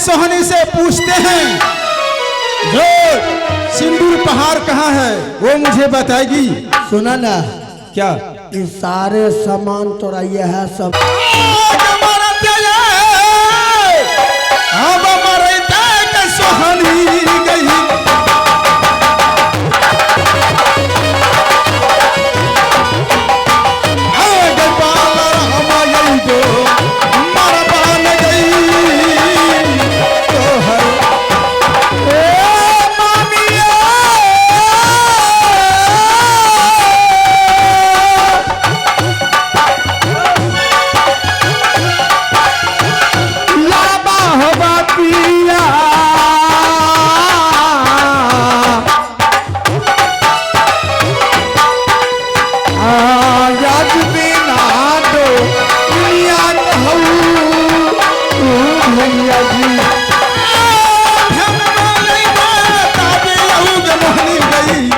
सोहनी से पूछते हैं जो सिंदूर पहाड़ कहाँ है, वो मुझे बताएगी। सुना ना। क्या? ये सारे सामान तोरा ये है सब। अब मरते के सोहनी गई। गोपाल राम यही जो मर बन गई तोहर। ए मामिया, लाबा होबा पिया, आज बिना दो दुनिया हऊ भैया जी। मोहनी गई।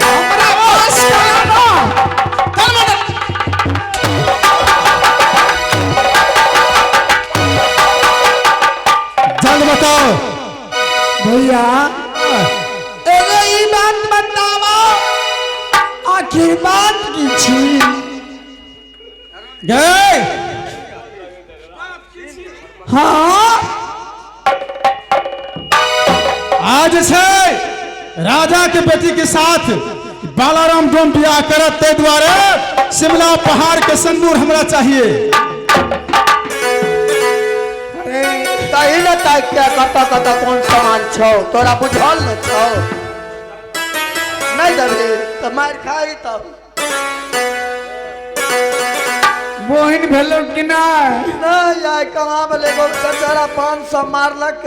पर हमरा पास करा ना। जल्द बताओ। भैया, एगो ई बात बताओ, आखिर बात की छी? गए। हाँ। आज से राजा के बेटी के साथ बालाराम डोम बियाह करत, ते दुआरे शिमला पहाड़ के संदूर हमरा चाहिए। तही ने ताकि के कतऽ कतऽ कोन सामान छौ, तोरा बुझल न छौ? नहीं देबही तऽ मारि खाई तब। बोहिन भेलो कि नहि? नहीं आइ कहाँ भेलै? एगो बेचारा 500 मारलक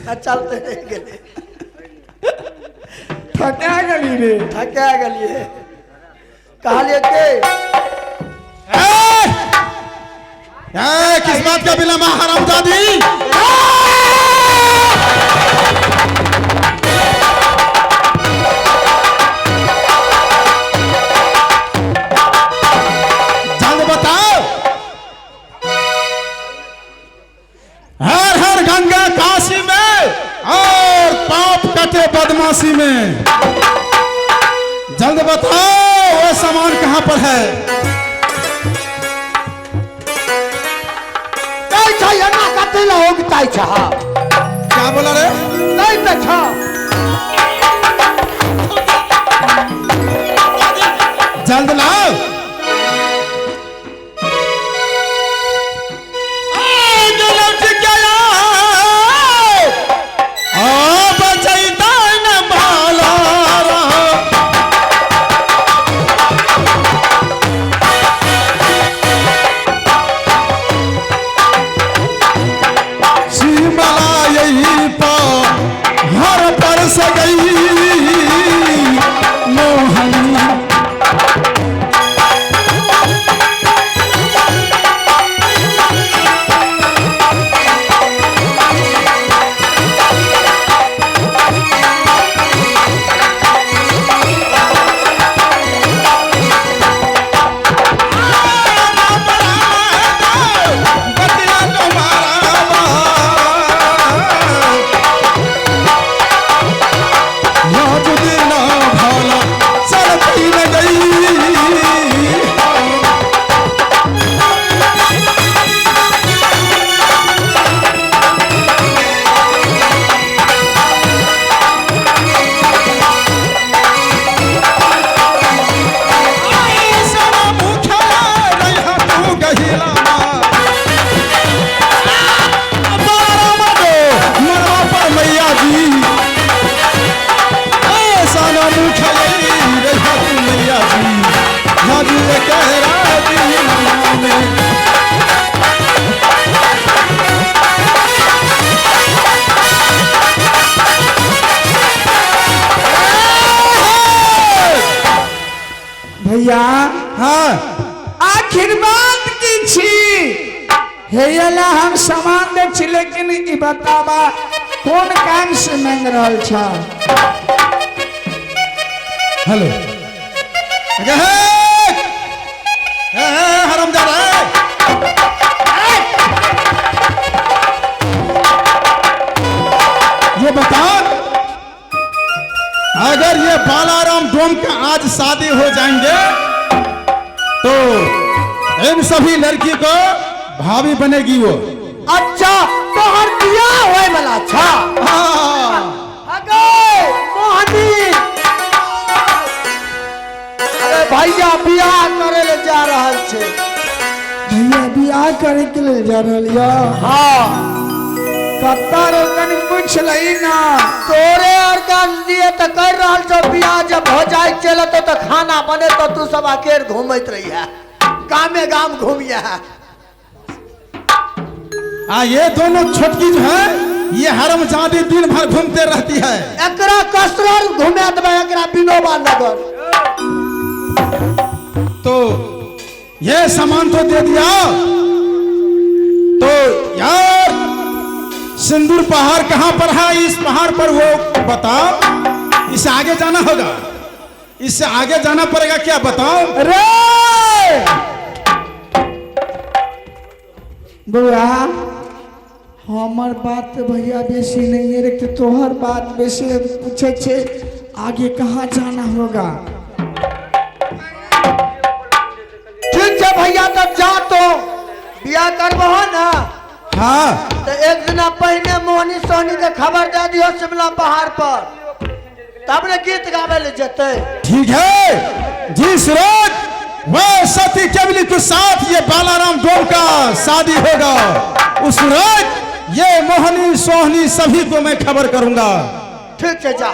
आ चलते रहि गेलै। थका गेली रे। थका गेलियै, कहलियै के। ए! ए, किस बात का विलम्ब है हरामजादी? जल्द बताओ। हर हर गंगा काशी में और पाप कटे बदमाशी में। जल्द बताओ, वो सामान कहाँ पर है? कहै छै एना कथी लए उगतै छ? क्या बोला रे? नहि तऽ छ। जल्द लाओ। आग लौट गया, आ बचैता न बाला रहा। शिमला यही हर पर से गई मोहनी। भैया। हाँ। आखिर बात की छी हे, हम सामान दै छी, लेकिन ई बताबा कोन काम से मांग रहल छ? हेलो, अगे हे हे हे हरामजादा, हे! ये बताओ, अगर ये बालाराम डोम का आज शादी हो जाएंगे तो इन सभी लड़की को भाभी बनेगी वो। अच्छा, तोहर बियाह होय वाला छा? हाँ। अगे मोहनी, अरे भैया बियाह करे ले जा रहल छे। भैया बियाह करे के लेल जा रहल या? हाँ। कत्ता रोकन पूछ लई ना। तोरे और का लिए तो कर रहल छो बियाह, जब हो जाए चले तो खाना बने तो तू सब अकेर घूमत रही है, गामे गाम घूमिया है। आ ये दोनों छोटकी जो है ये हरामजादी दिन भर घूमते रहती है। एकरा कसरर घुमे देबै, एकरा विनोबा नगर। तो ये सामान तो दे दिया, तो यार सिंदूर पहाड़ कहाँ पर है? इस पहाड़ पर वो बताओ, इससे आगे जाना होगा, इससे आगे जाना पड़ेगा क्या बताओ? रे बउआ, हमर बात भैया बेसी नहीं रखते, तोहर बात बेसी पूछे छे आगे कहाँ जाना होगा। ठीक है भैया, तब जा तो बियाह करबहो ना? हाँ। तो एक दिन पहले मोहनी सोहनी के खबर दे दियो शिमला पहाड़ पर, तब ने गीत गावे ले जते। ठीक है जी। सूरज वह सती केवली के साथ ये बालाराम डोम का शादी होगा, उस सूरज ये मोहनी सोहनी सभी को मैं खबर करूंगा। ठीक है जा।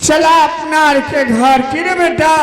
चला अपना के घर की रे बेटा।